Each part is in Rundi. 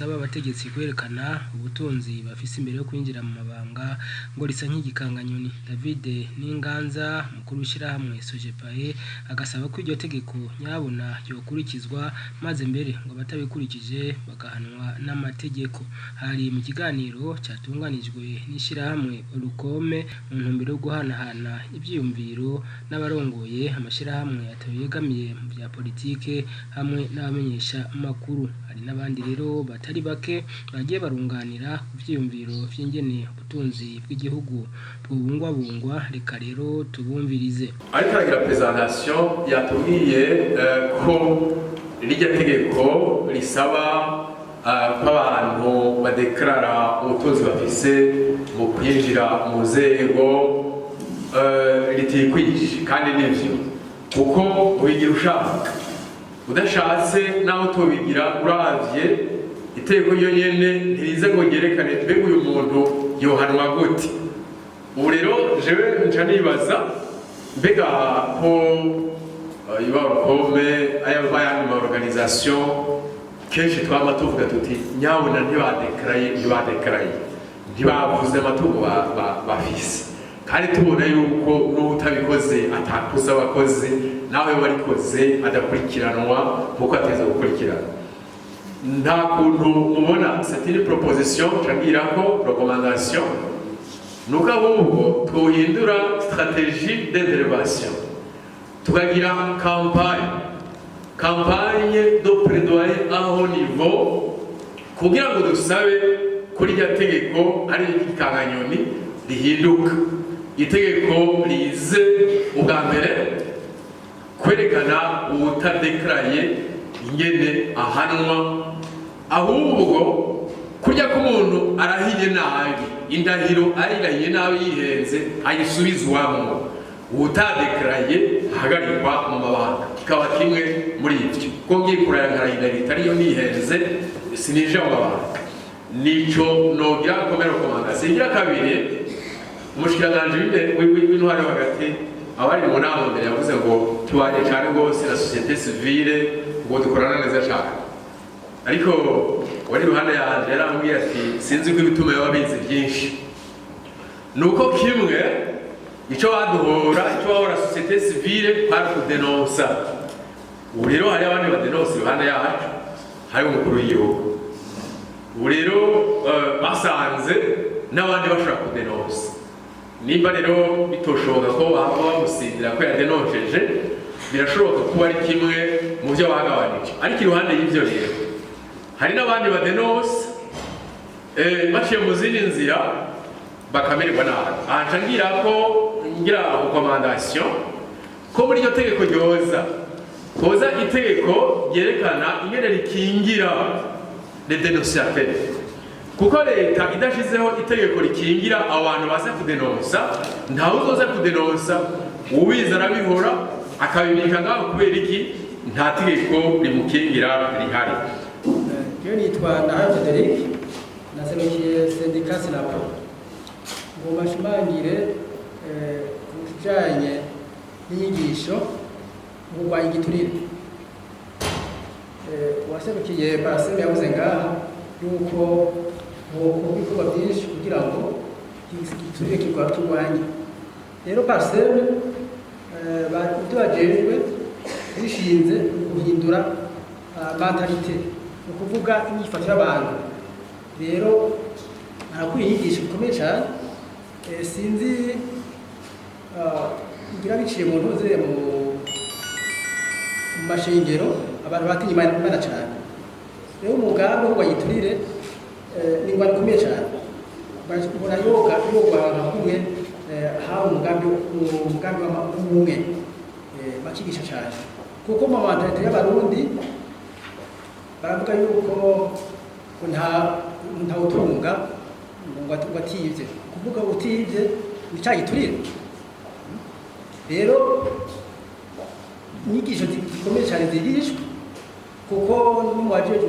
risaba abategetsi kwerekana ubutunzi bafise imbere yo kwinjira mu mabanga ngo risa nk'igikanganyoni. David Ninganza, mukuru w'ishirahamwe Sojepae, agasaba ko iryo tegeko nyabuna ryokurikizwa, maze mbere ngo abatabikurikije bagahanwa n'amategeko. Hari mu kiganiro catunganijwe n'ishirahamwe Orukome mu ntumbero yo guhanahana ivyiyumviro n'abarongoye amashirahamwe atayegamiye mu vya politike hamwe n'abamenyesha makuru. Hari n'abandi rero batari bake bagiye barunganira ku vyiyumviro vy'ingene ubutunzi bw'igihugu bwobungwabungwa. Reka rero tubumvirize. Ariko aragira présentation, yatubwiye ko rirya tegeko risaba ko abantu badekarara ubutunzi bafise mu kwinjira mu nzego ritikwije, kandi nivyo, kuko ubigira ushaka udashatse naho utobigira. Uravye itegeko ryo nyene ntirize ngo ryerekane mbega uyu muntu yohanwa gute. Ubu rero jewe nca nibaza mbega ko iba Olucome, ayandi ma organisation, kenshi twama tuvuga tuti nyabuna ntibadekaraye, ntibadekaraye, ntibavuze amatungo bafise, kandi tubona yuko n'utabikoze atakoze abakoze, nawe warikoze adakurikiranwa nkuko ateza gukurikirana. Nta kuntu mubona, c'est une proposition, ngira ko recommandation nuko ahubwo twohindura stratégie d'intervention, tukagira campagne de plaidoyer à haut niveau kugira ngo dusabe kuri rya tegeko ari ikanganyoni rihinduka, itegeko rize ubwa mbere kwerekana uwutadekaraye ingene ahanwa. Ahubwo kurya k'umuntu arahiye nabi, indahiro ayirahiye nabi, yihenze, ayisubizwamwo, uwutadekaraye ahagarikwa mu mabanga, kikaba kimwe muri ivyo. Ko ngiye kuraya nkarahira itariyo nihenze, sinija mu mabanga. Nico nogira comme recommandation. Igira kabiri, umushikiranganji w'intwaro yo hagati, abari mu nama mbere, yavuze ngo tubanye cyane rwose na société civile, ngo dukorana neza cyane. Ariko wari iruhande yanje yarambwiye ati sinzi ko ibituma yaba bizi byinshi, nuko kimwe icyo baduhora, icyo bahora société civile, kwari kudenonsa. Ubu rero hari abandi badenonsa iruhande yacu, hari umukuru w'igihugu. Ubu rero basanze n'abandi bashobora kudenonsa. Nimba rero bitoshoboka ko bahava bamusindira ko yadenonsheje, birashoboka kuba ari kimwe mu byo bagabanije. Ariko iruhande y'ibyo rero hari n'abandi badenonsa baciye mu zindi nzira bakamererwa nabi. Aha nca ngira ko ngira recommandation ko muri iryo tegeko ryoza koza itegeko ryerekana ingene rikingira les dénonciateurs, kuko leta idashizeho itegeko rikingira abo bantu baza kudenonsa, ntawe uzoza kudenonsa. Ubizi arabihora akabibika ngaho. Kubera iki? Nta tegeko rimukingira rihari. Jewe nitwa Ndahayo Frederic, naserukiye syndicat Sinapo. Ngomba nshimangire ku kijanye n'inyigisho mu kurwanya igiturire. Uwaserukiye PARCEM yavuze ngaha yuko hokorwa ibikorwa byinshi kugira ngo igiturire kirwanye. Rero PARCEM ibyo bajejwe bishinze mu guhindura mentalité, ni ukuvuga inyifato y'abantu. Rero barakwiye inyigisho bikomeye cyane. Sinzi ngira biciye mu ntuze mu mashengero, abantu batinya Imana cyane. Rero umugambi wo kurwanya igiturire ni ingwano ikomeye cyane. Mbona yoga yogwa nka kumwe hawe umugambi w'ubumwe, bakigisha cyane, kuko mu mentalité y'Abarundi baravuga yuko ngo ntawutunga ngo ativye. Kuvuga utivye ni ca giturire. Rero inyigisho zikomeye cyane zigishwa, kuko n'uwajejwe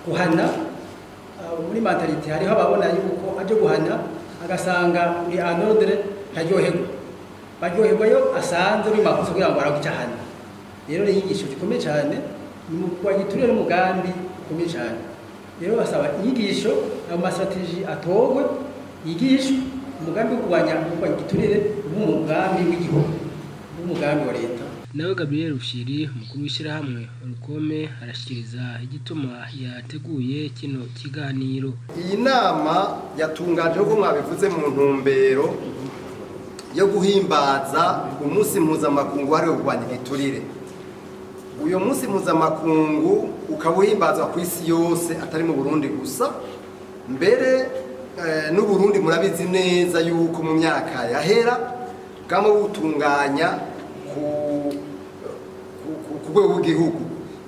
guhana, muri mentalité hariho ababona yuko aje guhana agasanga uri en ordre, ntaryoherwa. Baryoherwa iyo asanze uri makosa kugira ngo araguca ahana. Rero ni inyigisho zikomeye cyane, ni mu kurwanya igiturire n'umugambi ukomeye cyane. Rero basaba inyigisho, ayo ma stratégies atorwe, yigishwe, umugambi wo kurwanya igiturire ube umugambi w'igihugu, ube umugambi wa leta. Nawe Gabriel Rufyiri, umukuru w'ishyirahamwe Olucome, arashikiriza igituma yateguye kino kiganiro. Iyi nama yatunganije, nk'uko mwabivuze, mu ntumbero yo guhimbaza umunsi mpuzamakungu wahariwe kurwanya igiturire. Uyu munsi mpuzamakungu ukaba uhimbazwa ku isi yose, atari mu Burundi gusa. Mbere n'Uburundi murabizi neza yuko mu myaka yahera bwama butunganya ku rwego rw'igihugu.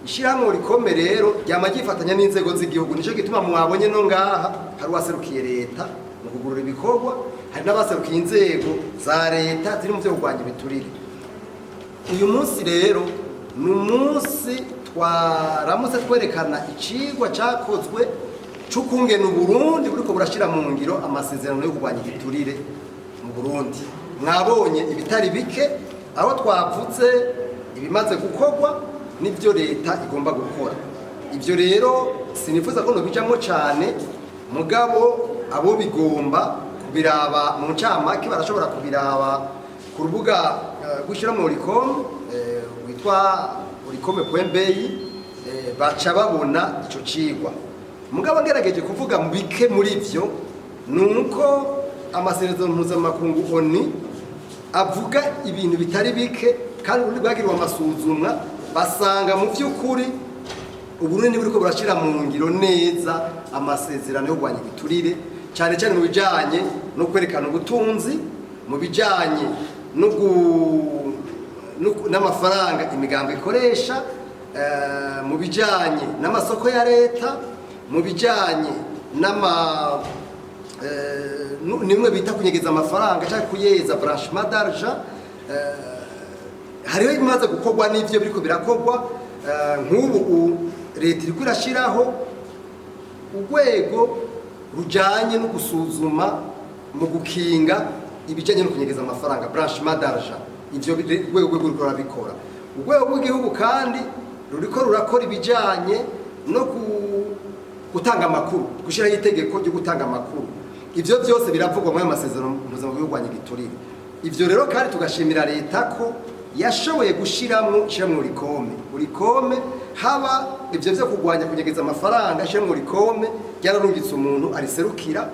Ishyirahamwe Olucome rero ryama ryifatanya n'inzego z'igihugu. Nicyo gituma mwabonye no ngaha hari uwaserukiye leta mu kugurura ibikorwa, hari n'abaserukiye inzego za leta ziri mu byo kurwanya ibiturire. Uyu munsi rero ni umunsi twaramutse twerekana icigwa cyakozwe c'ukungene Uburundi buriko burashira mu ngiro amasezerano yo kurwanya igiturire mu Burundi. Mwabonye ibitari bike, aho twavuze ibimaze gukorwa n'ibyo leta igomba gukora. Ibyo rero sinifuza ko nobijamo cyane, mugabo abo bigomba kubiraba mu ncamake barashobora kubiraba ku rubuga rw'ishyirahamwe Olucome witwa olucome.bi, baca babona ico cigwa. Mugabo ngerageje kuvuga mu bike muri vyo, ni uko amasezerano mpuzamakungu ONU avuga ibintu bitari bike, kandi ubundi bwagiriwe amasuzumwa, basanga mu by'ukuri Uburundi buriko burashira mu ngiro neza amasezerano yo kurwanya igiturire, cyane cyane mu bijanye no kwerekana ubutunzi, mu bijanye no n'amafaranga imigambo ikoresha, mu bijanye n'amasoko ya leta, mu bijanye n'ama nimwe bita kunyegeza amafaranga cyangwa kuyeza, blanchiment d'argent. Hariho ibimaze gukorwa n'ivyo biriko birakorwa. Nk'ubu leta iriko irashiraho urwego rujanye no gusuzuma mu gukinga ibijanye no kunyegeza amafaranga, blanchiment d'argent. Ivyo urwego ruriko rurabikora. Urwego rw'igihugu kandi ruriko rurakora ibijanye no gutanga amakuru, gushyiraho itegeko ryo gutanga amakuru. Ivyo byose biravugwa muri ayo masezerano mpuzamahanga yo kurwanya igiturire. Ivyo rero kandi tugashimira leta ko yashoboye gushiramwo ishiramwo Olucome. Olucome, haba ivyo vyo kurwanya kunyegeza amafaranga, ishiramwo Olucome ryararungitse umuntu ariserukira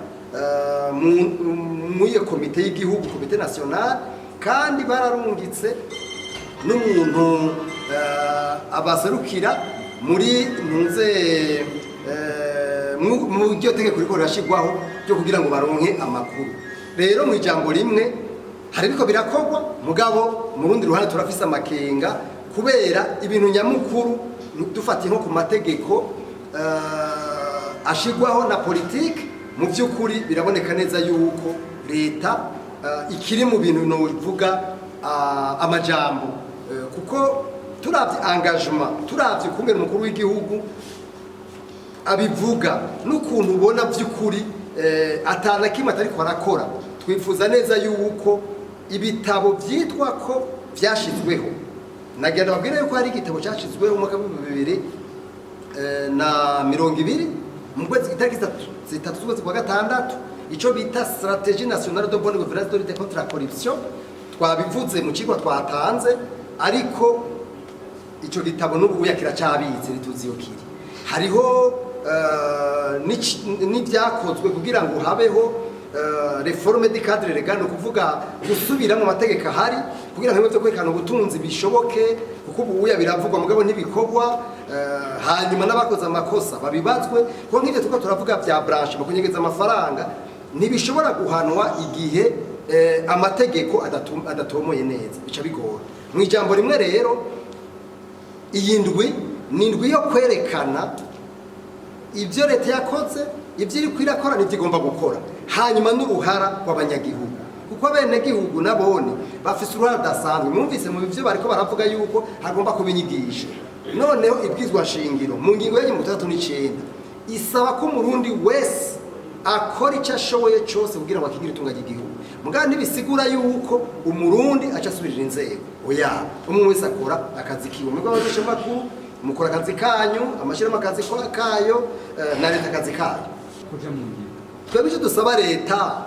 mu iyo komite y'igihugu, comité national. Kandi bararungitse n'umuntu abaserukira muri ntuze mu iryo tegeko riko rirashirwaho ryo kugira ngo baronke amakuru. Rero mu ijambo rimwe, hari biriko birakorwa, mugabo mu rundi ruhande turafise amakenga, kubera ibintu nyamukuru dufatiye nko ku mategeko ashirwaho na politike, mu by'ukuri biraboneka neza yuko leta ikiri mu bintu novuga amajambo. Kuko turavye engagement, turavye ukungene umukuru w'igihugu abivuga n'ukuntu ubona by'ukuri atana kimwe atariko arakora, twifuza neza yuko ibitabo byitwa ko byashizweho, nagenda babwira yuko hari igitabo cyashizweho mu mwaka wa 2020, mu kwezi, itariki 3 z'ukwezi kwa gatandatu, ico bita Stratégie nationale de bonne gouvernance de lutte contre la corruption. Twabivuze mu kigo twatanze, ariko ico gitabo n'ubu kiracabitse, ntituzi iyo kiri. Hariho n'ibyakozwe kugira ngo habeho réforme du cadre légal, ni ukuvuga gusubira mu mategeko ahari kugira ngo bimwe byo kwerekana ubutunzi bishoboke, kuko ubu uya biravugwa mugabo ntibikorwa. Hanyuma n'abakoze amakosa babibazwe, kuko nk'ibyo turiko turavuga bya blanchiment, kunyegeza amafaranga, ntibishobora guhanwa igihe amategeko adatomoye neza, bica bigora. Mu ijambo rimwe rero, iyi ndwi ni indwi yo kwerekana ibyo leta yakoze, ibyo iri kwirakora n'ibyo igomba gukora, hanyuma n'uruhara rw'abanyagihugu, kuko abenegihugu nabone bafise uruhara rudasanzwe. Mwumvise mu bivyo bariko baravuga yuko hagomba kuba inyigisho. Noneho ibwizwa shingiro mu ngingo ya 69 isaba ko Umurundi wese akora icyo ashoboye cyose kugira ngo akigire itunga ry'igihugu. Mugabo ntibisigura yuko Umurundi aca asubirira inzego, oya. Umwe wese akora akazi kiwe. Mugabo abamenyeshamakuru Mukora akazi kanyu, amashyirahamwe akazi kayo, na leta akazi kayo. Kuja mu ngiro. Twebwe icyo dusaba leta,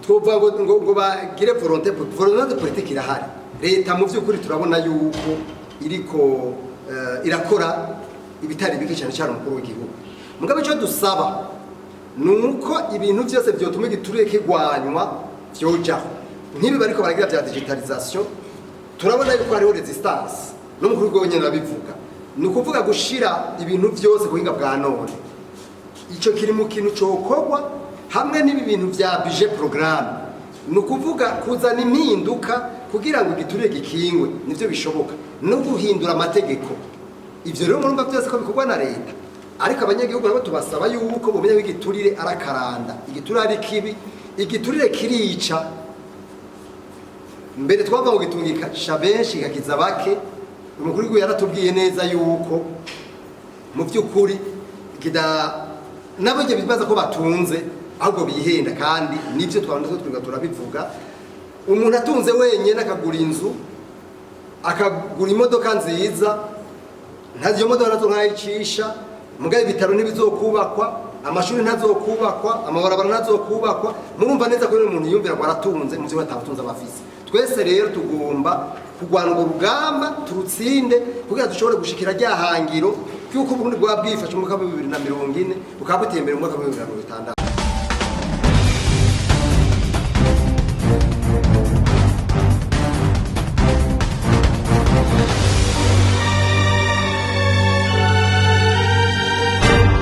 twovuga ngo bagire volonté politique. Irahari leta. Mu by'ukuri turabona yuko iriko irakora ibitari bike, cyane cyane umukuru w'igihugu. Mugabo icyo dusaba ni uko ibintu byose byotuma igiturire kigwanywa vyojaho, nk'ibi bariko baragira bya digitalisation. Turabona yuko hariho résistance, n'umukuru w'igihugu nyene arabivuga. Ni ukuvuga gushira ibintu byose ku buhinga bwa none. Icyo kiri mu kintu cokorwa hamwe n'ibi bintu bya budget programme. Ni ukuvuga kuzana impinduka kugira ngo igiturire gikingwe, nivyo bishoboka, no guhindura amategeko. Ivyo rero murumva byose ko bikorwa na leta, ariko abanyagihugu nabo tubasaba yuko bomenya ko igiturire arakaranda, igiturire ari kibi, igiturire kirica. Mbere twavuga ngo gitungikasha benshi kigakiza bake. Umukuru w'igihugu yaratubwiye neza yuko mu by'ukuri kida nabo igihe bibaza ko batunze, ahubwo bihenda. Kandi nibyo twabona, twiga turabivuga. Umuntu atunze wenyine, akagura inzu, akagura imodoka nziza, ntazi iyo modoka nazo nkayicisha. Mugabo ibitaro ntibizokubakwa, amashuri ntazokubakwa, amabarabara ntazokubakwa. Murumva neza ko umuntu yiyumvira ngo aratunze, mu byo atabutunze aba afise. Twese rero tugomba kurwana urwo rugamba, turutsinde, kugira dushobore gushikira rya hangiro ry'uko Uburundi bwaba bwifashe mu mwaka wa 2040, bukaba buteye imbere mu mwaka wa 2060.